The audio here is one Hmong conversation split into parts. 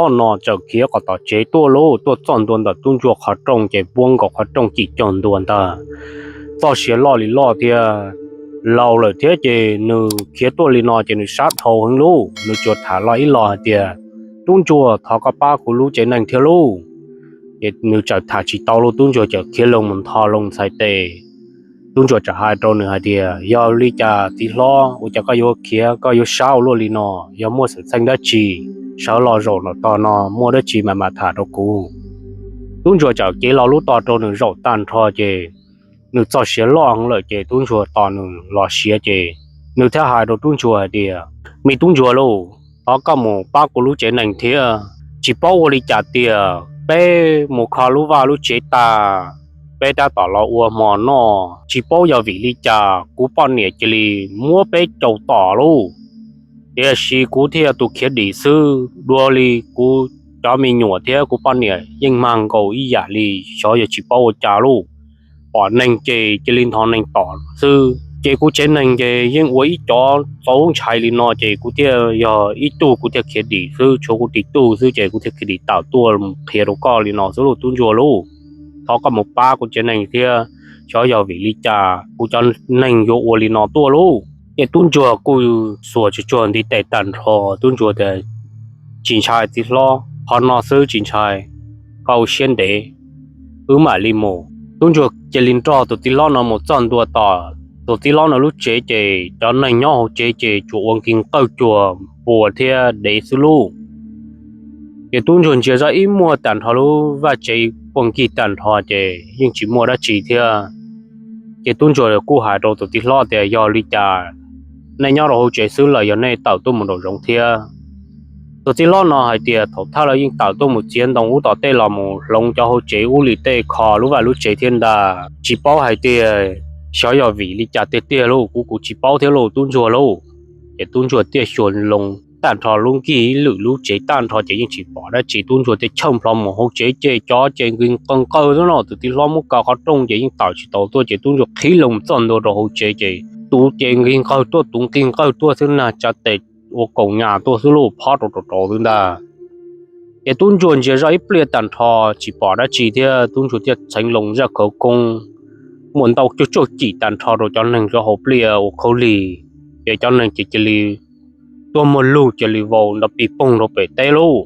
Ob no txawm khiav qhov tom tsev tuaj lauj, tuaj txog ntua ntawm tub ntsuag qhov rooj ces puab nkaus qhov rooj cim caug ntua ntag. Txoj sia loj li loj thiab, laus lawm thiab ces nws khiav tuaj li no ces nws sab dhau heev lauj. Nws tsuas tham los ib los hais tias, tub ntsuag, thov koj pab kuv lub tsev neeg thiab lauj. Ces nws txawm tham tsis tau lauj, tub ntsuag txawm khiav loo mus ntho loo ntxhais tes. Tub ntsuag txawm hais rau nws hais tias, yog li cas txiv hlob, ua cas koj yuav khiav, koj yuav sab ua luaj li no? Yog muaj xwm txheej dab tsi, sawv los zaum no tog no, muaj dab tsi mas mam tham rau kuv. Tub ntsuag txawm cev los lub tog rau nws zaum tag nrho ces nws txoj sia loj heev lawm ces tub ntsuag tos nws los siav ces nws thiaj hais rau tub ntsuag hais tias, me tub ntsuag lauj, thov koj mus pab kuv lub tsev neeg thiab. Tsis paub ua li cas tias peb mus kho lub vaj lub tsev tag, peb tab tom los ua hmo noj, tsis paub yog vim li cas kuv poj niam cia li muab peb caum tom lauj. Tiam sis kuv thiaj yog tus khiav dim xwb, dua li kuv cov me nyuam thiab kuv poj niam yeej mag nkaus ib yam li, xyov yog tsis paub ua cas lauj. Pom neeg ces cia li nthos neeg tom xwb, ces kuv tsev neeg ces yeej ua ib cov txaus ntshai li no ces kuv thiaj yog ib tug kuv thiaj khiav dim xwb, tshuav kuv ib tug xwb ces kuv thiaj khiav dim tawm tuaj mus qhia rau koj li no xwb lauj tub ntsuag lauj. Thov koj mus pab kuv tsev neeg thiab, xyov yog vim li cas kuv cov neeg yuav ua li no tuaj lauj. Ces tub ntsuag kuj xuas tsuag tsuag ntiv tes tag nrho, tub ntsuag tias, tsis ntshai txiv hlob, qhov no xwb tsis ntshai, koj ua siab ntev, wb mam li mus. Tub ntsuag cia li nrog tus txiv hlob no mus txog ntua tom tus txiv hlob no lub tsev ces cov neeg nyob hauv tsev ces tsuas ua nkig nqawj cuag puas thiab dev xwb lauj. Ces tub ntsuag ntsia zoj ib muag tag nrho lub vaj tsev puag nkig tag nrho ces yeej tsis muaj dab tsi thiab. Ces tub ntsuag kuj hais rau tus txiv hlob tias, yog li cas nej nyob rau hauv tsev xwb los yog nej tawm tuaj mus nraum zoov thiab? Tus txiv hlob no hais tias, thaum thawj los yeej tawm tuaj mus txiav ntoo ub tom tej los mus hloov cov hauv tsev ub li tej kho lub vaj lub tsev thiab ntag, tsis paub hais tias xyov yog vim li cas tiag tiag lauj, kuv kuv tsis paub thiab lauj tub ntsuag lauj. Ces tub ntsuag thiaj xyuas loo tag nrho lub nkig ib lwm lub tsev tag nrho ces yeej tsis pom dab tsi, tub ntsuag thiaj chawj nplho mus hauv tsev ces cov ces nkig nqawj nqawj xwb no, tus txiv hlob muab kaw qhov rooj ces yeej tawm tsis tau tuaj ces tub ntsuag qhib loo txog ntua rau hauv tsev ces tus ces nkig nqawj tuaj, tus nkig nqawj tuaj xwb na, tsa tes ua kaus nyas tuaj xwb lauj, phob rau rau rau xwb ntag. Ces tub ntsuag ntsia zoj ib pliag tag nrho tsis pom dab tsi thiab tub ntsuag thiaj txheev loo zaj khawv koob, muaj ntau cuaj tsuj cim tag nrho rau cov neeg rau hauv pliaj ua khaub lig, ces cov neeg ces cia li tuag muag lug cia li vau nrov pig poog rau pem teb lauj.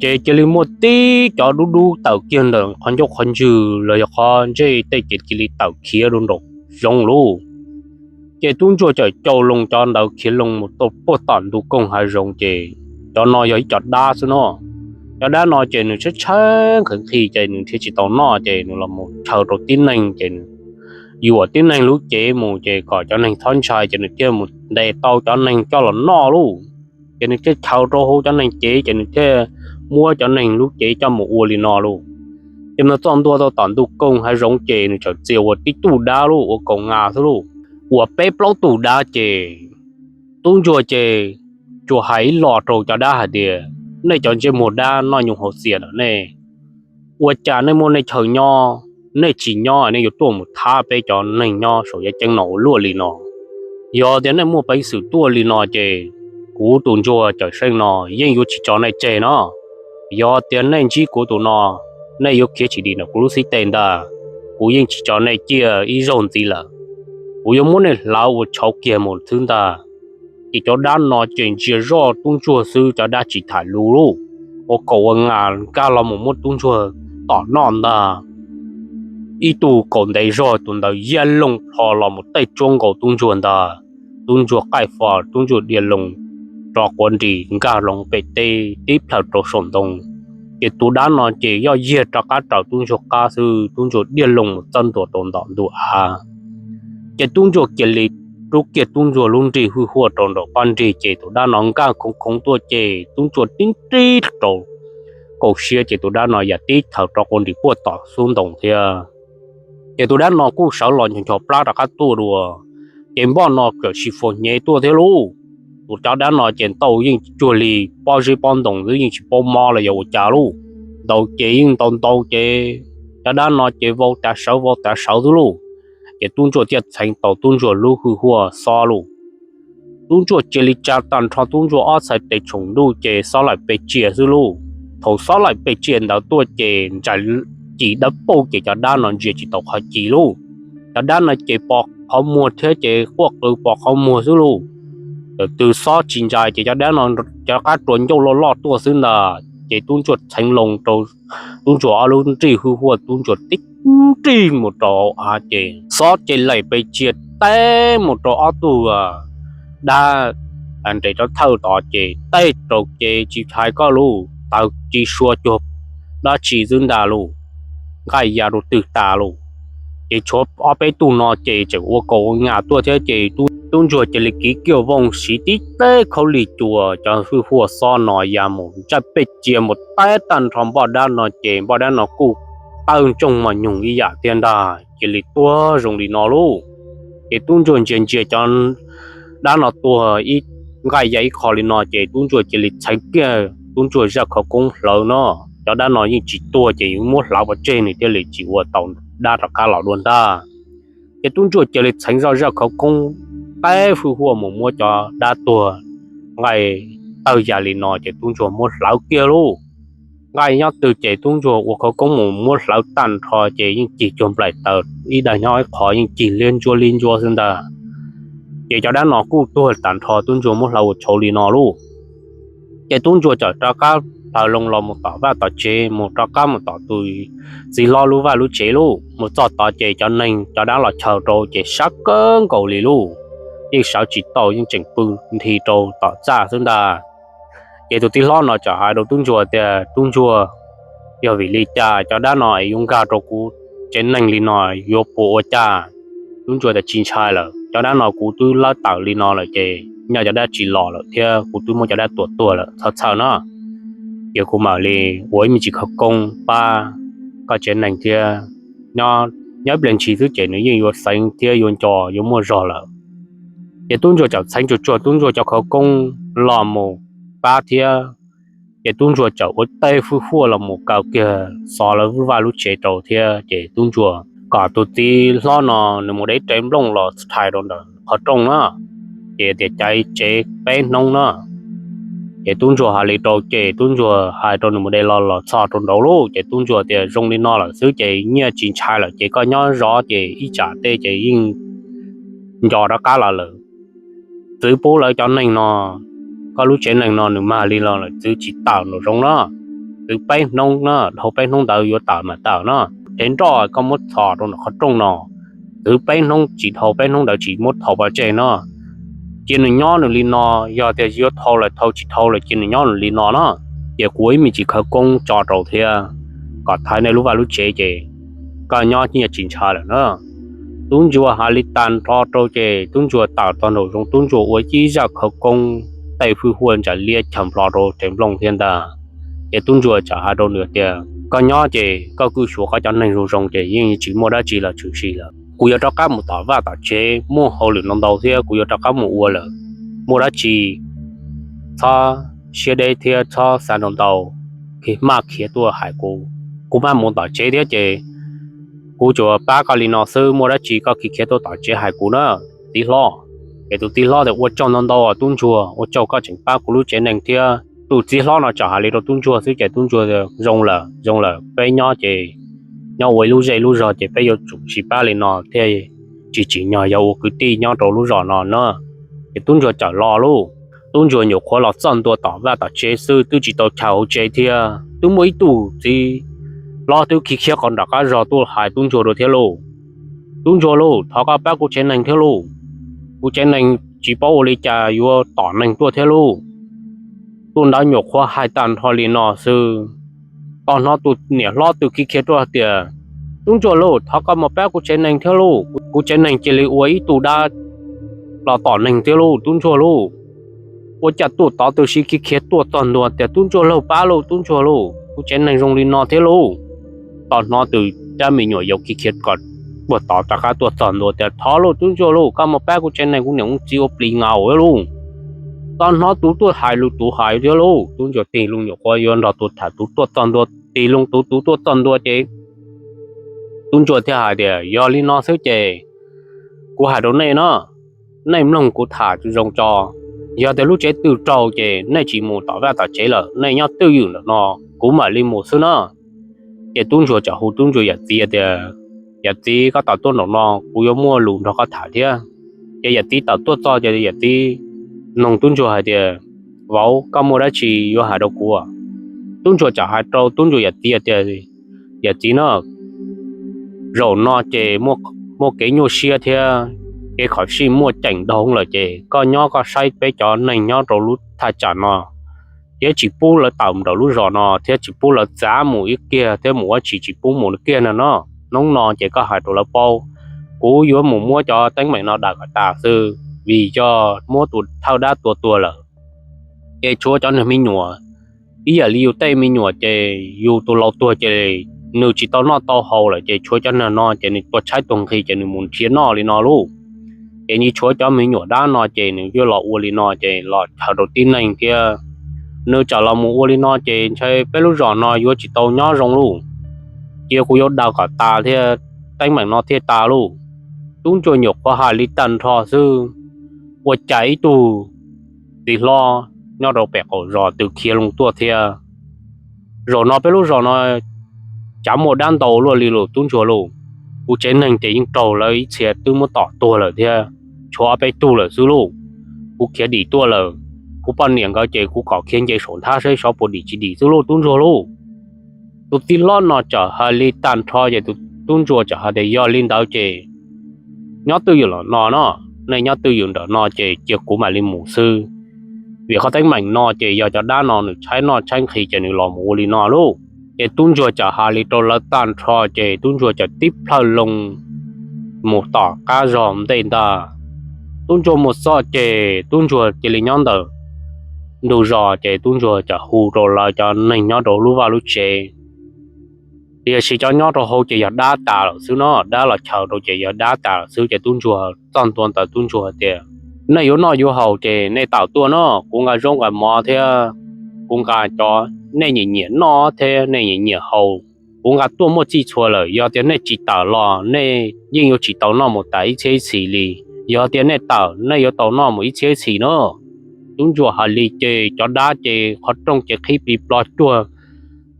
Ces cia li muaj tib cov dub dub tawm kiag ntawm qhov ncauj qhov ntswg los yog qhov ntsej tej ces cia li tawm khiav rau nraum zoov lauj. Ces tub ntsuag txawm caum loo cov ntawd khiav loo mus tau puag tom ntu koog hav zoov ces cov no yog ib co dab xwb no. Cov dab no ces nws tshaib tshaib nqhis nqhis ces nws thiaj tsis tau noj ces nws los mus chaw rau tib neeg ces nws yuam tib neeg lub cev mus ces kom cov neeg txhob ntshai ces nws thiaj mus ntes tau cov neeg coj los noj lauj. Ces nws thiaj chaw rau hauv cov neeg cev ces nws thiaj muab cov neeg lub cev coj mus ua li no lauj. Ces nws txog ntua tau tom ntu koog hav zoov ces nws txawm txia ua tib tug dab lauj, ua kaus nyas xwb lauj. Ua peb plaub tug dab ces tub ntsuag ces tsuas hais ib los rau cov dab hais tias, nej cov ntsej muag dab noj nyuj haus xias ntawm nej, ua cas nej muaj nej chaw nyob, nej tsis nyob nej yuav tuaj mus thab peb cov neeg nyob saum yaj ceeb no ua luaj li no? Yog tias nej muaj peev xwm tuaj li no ces kuv tus ntsuag Cawm Seej no yeej yuav tsis tso nej tseg no. Yog tias nej ntsib kuv tus no, nej yuav khiav tsis dim ntawm kuv lub xib teg ntag. Kuv yeej tsis tso nej ciaj ib zaug ntxiv lawm. Kuv yuav muab nej hlawv ua tshauv kiag mus xwb ntag. Ces cov dab no ces ntsia zoj tub ntsuag xwb, cov dab tsis tham lus lauj, ua kaus ua nyas nkag los mus muab tub ntsuag tom noj ntag. Ib tug kaus ntev zog tus ntawd yaj loo plho los mus tej tsuab nkaus tub ntsuag ntag. Tub ntsuag qaij fo, tub ntsuag dhia loo rov quav nris nkag loo pem teb tib plhaw rau saum ntoo. Ces tus dab no ces yoj yiag rov qab raws tub ntsuag qab xwb, tub ntsuag dhia loo mus txawb ntua rau ntawm ntu av. Ces tub ntsuag cia li rub kiag tub ntsuag lub nrig hwj huaj rau nraum paj nrig ces tus dab no nkag khoov khoov tuaj ces tub ntsuag tib nrib rau kaum siab ces tus dab no yam tib thaw rov quav nris puag tom xub ntoo thiab. Ces tus dab no kuj sawv los ncho ncho plab rov qab tuaj dua. Ces npoj no kawm sis fuas hnyev tuaj thiab lauj. Tus cov dab no ces ntaus yeej cuag li pob zeb pob ntoo xwb, yeej tsis paub mob los yog ua cas lauj. Ntaus ces yeej ntaus ntaus ces cov dab no ces vau tav sawv vau tav sawv xwb lauj. Ces tub ntsuag thiaj txheev tau tub ntsuag lub hwj huaj xob lauj. Tub ntsuag cia li tsa tag nrho tub ntsuag ob txhais tes tshoom ntuj ces xob laim pes tsia xwb lauj. Thaum xob laim pes tsia ntawd tuaj ces ntsais cim dawb paug ces cov dab no ntsia tsis tau qhov ci lauj. Cov dab no ces pos qhov muag thiab ces quaj qw pos qhov muag xwb lauj. Thaum twg xob tsis ntsais ces cov dab no rov qab rua ncauj loj loj tuaj xwb ntag ces tub ntsuag txheev loo rau tub ntsuag ob lub nrig hwj huaj tub ntsuag tib nrig mus rau av ces xob ces laim pes tsia teb mus rau ob tug dab nres rov thawj tod ces teb rau ces tsis hais koj lauj, taws ci sua cuag dab tsi xwb ntag lauj, nqaij ya rau twg tas lauj. Ces tshuav ob peb tug no ces tseem ua kaus ua nyas tuaj thiab ces tub ntsuag cia li kiv kiaj vooj siv tib teb khaub lig cua cov hwj huaj xob no ya mus ntsais pes tsia mus teb tag nrho npoj dab no ces npoj dab no kuj tawg ntsoog mos nyoog ib yam thiab ntag cia li tuag zoo li no lauj. Ces tub ntsuag ntsia ntsia cov dab no tuag ib nqaij ya ib qho li no ces tub ntsuag cia li txheev kiag tub ntsuag zaj khawv koob hlawv no, cov dab no yeej tsis tuag ces yuav muab hlawv pov tseg nws thiaj li tsis ua tau dab rov qab los dua ntag. Ces tub ntsuag cia li txheev zoj zaj khawv koob teb hwj huaj mus muab cov dab tuag nqaij tawg ya li no ces tub ntsuag muab hlawv kiag lauj. Nqaij nyob twg ces tub ntsuag ua khawv koob mus muab hlawv tag nrho ces yeej cig cuag nplaim taws ib daim nyob ib qho yeej cig liab ntsuab liab ntsuab xwb ntag. Ces cov dab no kuj tuag tag nrho tub ntsuag muab hlawv ua tshauv li no lauj. Ces tub ntsuag txawm rov qab plaws loo los mus tom vaj tom tsev mus rov qab mus tom tus txiv hlob lub vaj lub tsev lauj. Mus txog tod ces cov neeg cov dab los chaws rau ces sab kawg nkaus li lauj, yeej sawv tsis tau yeej tseem pw nthi rau tom txaj xwb ntag. Ces tus txiv hlob no txawm hais rau tub ntsuag tias tub ntsuag, yog vim li cas cov dab no es yuav nkag rau kuv tsev neeg li no, yuav puas ua cas? Tub ntsuag tias tsis ntshai lawm, cov dab no kuv twb lawb tawm li no lawm ces nyaj cov dab tsis los lawm thiab kuv twb muab cov dab tua tuag lawm, txhob txhawj no. Ces kuv mam li ua ib me ntsis khawv koob pab koj tsev neeg thiab, nyob ib pliag ntshis xwb ces nws yeej yuav xeev thiab yuav nco yuav muaj zog lawm. Ces tub ntsuag txawm txheev tsuag tsuag tub ntsuag cov khawv koob los mus pab thiab. Ces tub ntsuag txawm ua tej hwj huaj los mus kaw kiag xov lawv lub vaj lub tsev rau thiab ces tub ntsuag kom tus txiv hlob no nws mus de ib rev nplooj los thais rau ntawm qhov rooj na, ces tias caiv tsev peb hnub na. Ces tub ntsuag hais li rau ces tub ntsuag hais rau nws mus de los los txog rau nraud lauj ces tub ntsuag tias zoo li no lawm xwb ces nyiaj tsis ntshai lawm ces koj nyob zov ces ib tsam tej ces yeej nco rov qab los lawm. Txwv pub lawv cov neeg no, koj lub tsev neeg no nws mag li los lawm txwv tsis tawm nraum zoov na. Txwv peb hnub na, dhau peb hnub ntawd yuav tawm mam tawm no. Tsev nroj koj muab txhos rau ntawm qhov rooj no, txwv peb hnub tsis dhau peb hnub ntawd tsis muab thau pov tseg no. Cia nws nyob nws li no, yog tias yuav thau lawm thau, tsis thau lawm cia nws nyob nws li no no. Ces kuv ib me ntsis khawv koob tso rau thiab, kom thaiv nej lub vaj lub tsev ces koj nyob nyiaj tsis ntshai lawm na. Tub ntsuag hais li tag nrho rau ces tub ntsuag tawm tog nraum zoov, tub ntsuag ua ib zaj khawv koob tej hwj huaj ntsais liab chaws nplho rau rev nplooj thiab ntag. Ces tub ntsuag txawm hais rau nws tias koj nyob ces koj kuj xyuas koj cov neeg zoo zoo ces yeej tsis muaj dab tsi los tshwm sim lawm. Kuv yuav rov qab mus tom vaj tom tsev muaj hauj lwm ntau ntau thiab kuv yuav rov qab mus ua lawm. Muaj dab tsi txhob siab deb thiab txhob xav ntau ntau, maj khiav tuaj hais kuv, kuv maj mus tom tsev thiab ces kuv tsuas pab koj li no xwb, muaj dab tsi koj khiav khiav tuaj tom tsev hais kuv na, txiv hlob. Ces tus txiv hlob tias ua tsaug ntau ntau tub ntsuag, ua tsaug koj tseem pab kuv lub tsev neeg thiab. Tus txiv hlob no txawm hais li rau tub ntsuag xwb ces tub ntsuag tias zoo lawm, zoo lawm, peb nyob ces nyob ua ib lub zej lub zog ces peb yuav tsum sib pab li no thiaj tsis tsim nyog yog ua kwv tij nyob rau lub zos no na. Ces tub ntsuag txawm los lauj. Tub ntsuag nyuam qhuav los txog ntua tom vaj tom tsev xwb twb tsis tau chaws hauv tsev thiab twb muaj ib tug txiv hlob twb khiav khiav qhov nram qab zog tuaj hais tub ntsuag dua thiab lauj. Tub ntsuag lauj, thov koj pab kuv tsev neeg thiab lauj. Kuv tsev neeg tsis paub ua li cas yuav tom neeg tuaj thiab lauj. Tus ntawd nyuam qhuav hais tag nrho li no xwb, tau hnov tus niam hlob twb khiav khiav tuaj tias tub ntsuag lauj, thov koj mus pab kuv tsev neeg thiab lauj. Kuv tsev neeg cia li ua ib tug dab los tom neeg thiab lauj tub ntsuag lauj. Ua cas tuaj tod twb sib khiav khiav tuaj txog ntua tias tub ntsuag lauj, pab lauj tub ntsuag lauj, kuv tsev neeg zoo li no thiab lauj. Tau hnov tus dab me nyuam yaus khiav khiav kom tuaj tod rov qab tuaj txog ntua tias thov lauj tub ntsuag lauj, koj mus pab kuv tsev neeg, kuv niam kuv txiv ua plis nkaus lauj. Tau hnov tus tuaj hais lus tus hais thiab lauj, tub ntsuag tig loo nyuam qhuav yuav nrog tus tham tus tuaj txog ntua, tig loo tus tus tuaj txog ntua ces tub ntsuag thiaj hais tias yog li no xwb ces kuv hais rau nej no, nej mloog kuv tham zoo tso. Yog tias lub tsev twg raug ces nej tsis mus tom vaj tom tsev lawm, nej nyob twj ywm ntawm no, kuv mam li mus xwb na. Ces tub ntsuag txawm hu tub ntsuag yawm txiv tias, Yawm txiv, koj tawm tuaj nraum no, kuv yuav muaj lus nrog koj tham thiab. Ces yawm txiv tawm tuaj txog ces yawm txiv nug tub ntsuag hais tias, Vauv, koj muaj dab tsi yuav hais rau kuv? Tub ntsuag txawm hais rau tub ntsuag yawm txiv tias, Yawm txiv na, zaum no ces muaj kev nyuaj siab thiab kev khom sij muaj ceem dhau lawm, ces koj nyob koj saib peb cov neeg nyob rau lub thaj tsam no, thiab tsis pub lawv tawm nraum lub zos no, thiab tsis pub lawv txav mus ib kiag thiab mus ua tsis tsis pub mus kiag no no. Hnub no ces koj hais rau lawv paub, kuv yuav mus muab cov teeb meem no daws kom tas xwb, vim yog muab tus thawj dab tua tuag lawm. Ces tshuav cov nws me nyuam, ib yam li yus tej me nyuam ces yus tus laus tuag ces nws tsis tau noj tau haus lawm, ces tshuav cov neeg no ces nws tuaj tshaib tuaj nqhis ces nws mus nrhiav noj li no lauj. Ces nws tshuav cov me nyuam dab no ces nws yuav los ua li no ces los chaw rau tib neeg thiab. Nws txawm los mus ua li no ces ntshai peb lub zos no yuav tsis tau nyob zoo lauj. Cia kuv yuav daws kom tas thiab, teeb meem no thiaj tas lauj. Tub ntsuag nyuam qhuav hais li tag nrho xwb, ua cas ib tug txiv hlob nyob rau pem qaum zos twb khiav loo tuaj thiab. Zaum no peb lub zos no cav muaj dab ntau luaj li lauj tub ntsuag lauj. Kuv tsev neeg ces yeej raug lawv ib txhia twb muab tom tuag lawm thiab, tshuav ob peb tug lawm xwb lauj. Kuv khiav dim tuaj lawm, kuv poj niam nkawd ces kuv kom khiav nce saum nthab saib xyov puas dim tsis dim xwb lauj tub ntsuag lauj. Tus txiv hlob no txawm hais li tag nrho ces tus tub ntsuag txawm hais tias, Yog li ntawd ces nyob twj ywm los no no, nej nyob twj ywm nram no ces cia kuv mam li mus xwb. Vim qhov teeb meem no ces yog cov dab no nws tshaib noj tshaib nqhis ces nws los mus ua li no lauj. Ces tub ntsuag txawm hais li rau lawv tag nrho ces tub ntsuag txawm tib plhaw loo mus tom qab zog ntej ntag. Tub ntsuag mus txog ces tub ntsuag cia li nyob ntawm ntug zos ces tub ntsuag txawm hu rau lawv cov neeg nyob rau lub vaj lub tsev, tiam sis cov nyob rau hauv ces yog dab tas lawm xwb no, dab los chaw rau ces yog dab tas lawm xwb. Ces tub ntsuag txog ntua ntawd tub ntsuag tias, Nej yuav noj yuav haus ces nej tawm tuaj no, kuv nqa zaub nqa mov thiab kuv nqa cov nej nyiam nyiam noj thiab nej nyiam nyiam haus, kuv nqa tuaj muaj txhij txhua lawm. Yog tias nej tsis tawm los nej yeej yuav tsis tau noj mus tas ib txhiab ib txhis li. Yog tias nej tawm nej yuav tau noj mus ib txhiab ib txhis na. Tub ntsuag hais li ces cov dab ces qhov rooj ces qhib plig plo cuag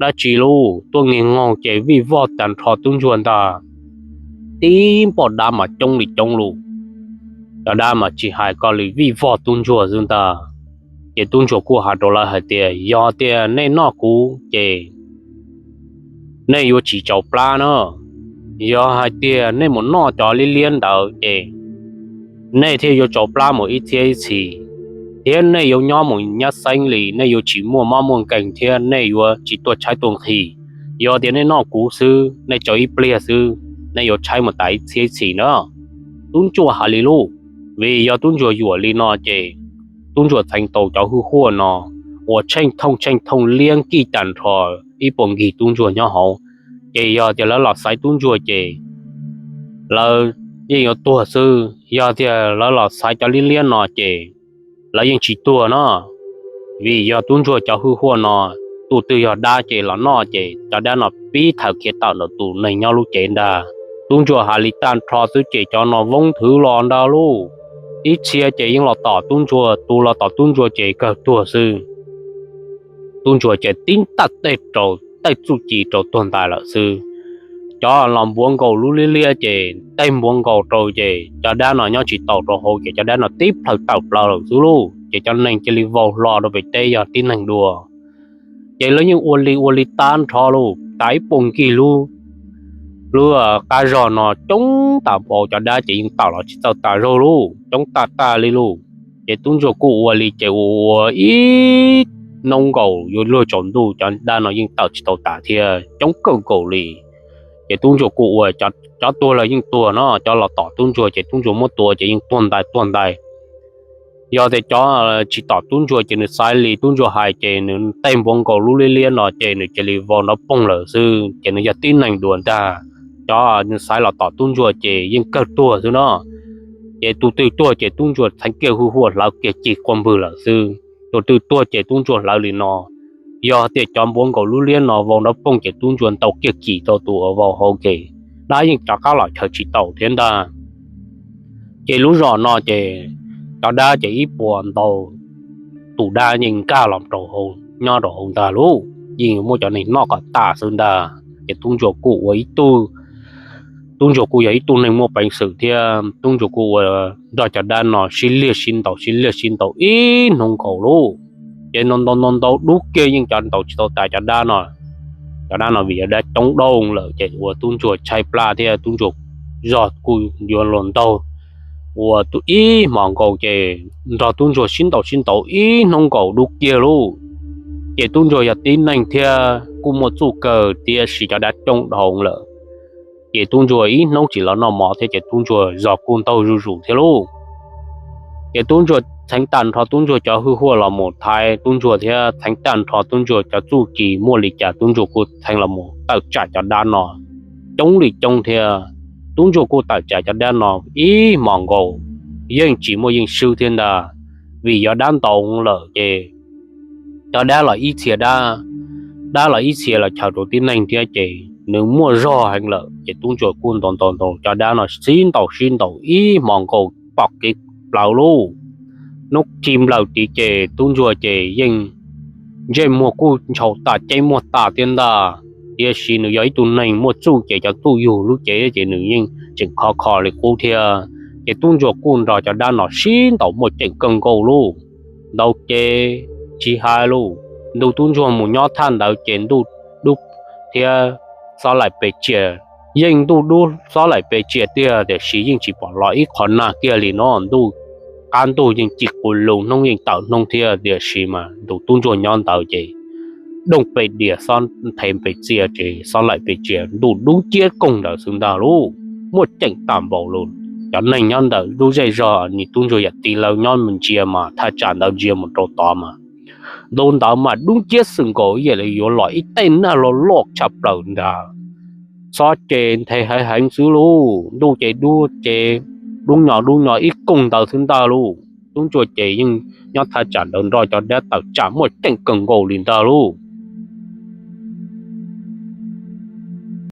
dab tsi lauj, tuaj nqis nqaug ces vij voj tag nrho tub ntsuag ntag. Tib npoj dab mas coob li coob lauj, cov dab mas tsis hais koj li vij voj tub ntsuag xwb ntag. Ces tub ntsuag kuj hais rau lawv hais tias, Yog tias nej noj kuv ces nej yuav tsis tsau plab na. Yog hais tias nej mus noj cov liab liab ntawd ces nej thiaj yuav tsau plab mus ib txhiab ib txhis, thiab nej yuav nyob mus nyab xeeb li, nej yuav tsis muaj mob muaj nkeeg thiab nej yuav tsis tuaj tshaib tuaj nqhis. Yog tias nej noj kuv xwb, nej tsau ib pliag xwb, nej yuav tshaib mus tas ib txhiab ib txhis na. Tub ntsuag hais li lauj, vim yog tub ntsuag yuam li no ces tub ntsuag txheev tau cov hwj huaj no uas tsheej thooj tsheej thooj liab nkig tag nrho ib puag nkig tub ntsuag nyob hauv. Ces yog tias lawv los xaiv tub ntsuag ces lawv yeej yuav tuag xwb. Yog tias lawv los xaiv cov liab liab no ces lawv yeej tsis tuag no, vim yog tub ntsuag cov hwj huaj no, tus twg yog dab ces los noj ces cov dab no pib thaws khiav tawm ntawm tus neeg nyob lub cev ntag. Tub ntsuag hais li tag nrho xwb ces cov no voob nthwv los ntag lauj. Ib txhia ces yeej los tom tub ntsuag, tus los tom tub ntsuag ces kawg tuag xwb. Tub ntsuag ces tib ntaj tej rau tej txuj ci rau tuag ntais lawm xwb. Cov los npuav nkaus lub liab liab ces tej npuav nkaus rau ces cov dab no nyob tsis tau rau hauv ces cov dab no tib plhaw tawm plaws lawm xwb lauj. Ces cov neeg cia li vau hlo rau pem teb yog tib neeg dua. Ces lawv yeej ua li ua li tag nrho lauj, tas ib puag nkig lub lub qab zog no coob tas npaum, cov dab ces yeej tawm los tsis txawj tas zaug lauj, coob tas tas li lauj. Ces tub ntsuag kuj ua li ces ua ua ib hnub nkaus yuav luag tsaus ntuj cov dab no yeej tawm tsis tau tas thiab, coob kawg nkaus li. Ces tub ntsuag kuj ua, cov tuag los yeej tuag no, cov los tom tub ntsuag ces tub ntsuag muab tua ces yeej tuag ntais tuag ntais. Yog tias cov tsis tom tub ntsuag ces nws xaiv li tub ntsuag hais ces nws tej npuav nkaus lub liab liab no ces nws cia li vau nrov poog lawm xwb, ces nws yog tib neeg dua ntag. Cov nws xaiv los tom tub ntsuag ces yeej kawg tuag xwb no. Ces tus twg tuag ces tub ntsuag txheev kiag hwj huaj hlawv kiag cig quaj npwg lawm xwb, tus twg tuag ces tub ntsuag hlawv li no. Yog tias cov npuav nkaus lub liab no vau nrov poog ces tub ntsuag ntaus kiag cim rau tus uas vau hauv ces dab yeej rov qab los chaw tsis taus thiab ntag. Ces lub zos no ces cov dab ces ib puas ntau tus dab yeej nkag los rau hauv, nyob rau hauv ntag lauj, yeej muab cov neeg noj kom tas xwb ntag. Ces tub ntsuag kuj ua ib tug, tub ntsuag kuj yog ib tug neeg muaj peev xwm thiab, tub ntsuag kuj ua nrog cov dab no sib liag sib ntaus sib liag sib ntaus ib hnub nkaus lauj. Ces ntaus ntaus ntaus ntaus dub kiag yeej cov ntaus tsis tau tas cov dab no. Cov dab no vim yog dab coob dhau lawm ces ua tub ntsuag tshaib plab thiab tub ntsuag zog kuj yuav luag ntaug, ua ib hmos nkaus ces nrog tub ntsuag sib ntaus sib ntaus ib hnub nkaus dub kiag lauj. Ces tub ntsuag yog tib neeg thiab kuj muaj txuj kawg tiam sis cov dab coob dhau lawm. Ces tub ntsuag ib hnub tsis los noj mov thiab ces tub ntsuag zog kuj ntaug zuj zus thiab lauj. Ces tub ntsuag txheev tag nrho tub ntsuag cov hwj huaj los mus thaiv tub ntsuag thiab txheev tag nrho tub ntsuag cov txuj ci muaj li cas tub ntsuag kuj txheev los mus tawm tsam cov dab no coob li coob thiab. Tub ntsuag kuj tawm tsam cov dab no ib hmos nkaus, yeej tsis muaj yeej swb thiab ntag. Vim yog dab ntau lawm ces cov dab los ib txhia dab, dab los ib txhia los chaws rau tib neeg thiab ces nws muaj zog heev lawm ces tub ntsuag kuj ntaus ntaus ntaus cov dab no sib ntaus sib ntaus ib hmos nkaus pom kev plaws lauj. Hnub khi nplawm tid ces tub ntsuag ces yeej ntsej muag kuj ntshaus tas ceb muag tas thiab ntag. Tiam sis nws yog ib tug neeg muaj txuj ces cov txuj yug lub cev ces nws yeej tseem kho kho li qub thiab. Ces tub ntsuag kuj nrog cov dab no sib ntaus muaj ceem kawg nkaus lauj. Ntaus ces tsis hais lauj, ntu tub ntsuag mus nyob thaj ntawd ces ntuj dub thiab xob laim pes tsias, yeej ntuj dub xob laim pes tsias tiag tiam sis yeej tsis pom los ib qho nag kiag li no, ntuj qab ntuj yeej ci qus lus hnub yeej tawm hnub thiab tiam sis mas ntu tub ntsuag nyob ntawd ces dooj pes dias xob nthe pes txias ces xob laim pes tsias ntuj dub ciab koog ntawd xwb ntag lauj. Muaj ceem tag npaum li cov neeg nyob ntawm lub zej zog ni tub ntsuag yam ti lawv nyob mus ntsia mas thaj tsam ntawd ntsia mus rau tod mas ntu ntawd mas dub ciab xwm nkaus ib yam li yuav los ib tej nag loj loj tshaj plaws ntag. Xob ces nthe heev heev xwb lauj, ntuj ces dub ces dub nyos dub nyos ib koog ntawd xwb ntag lauj. Tub ntsuag ces yeej nyob thaj tsam ntawd nrog cov dab tawm tsam muaj ceem kawg nkaus li ntag lauj.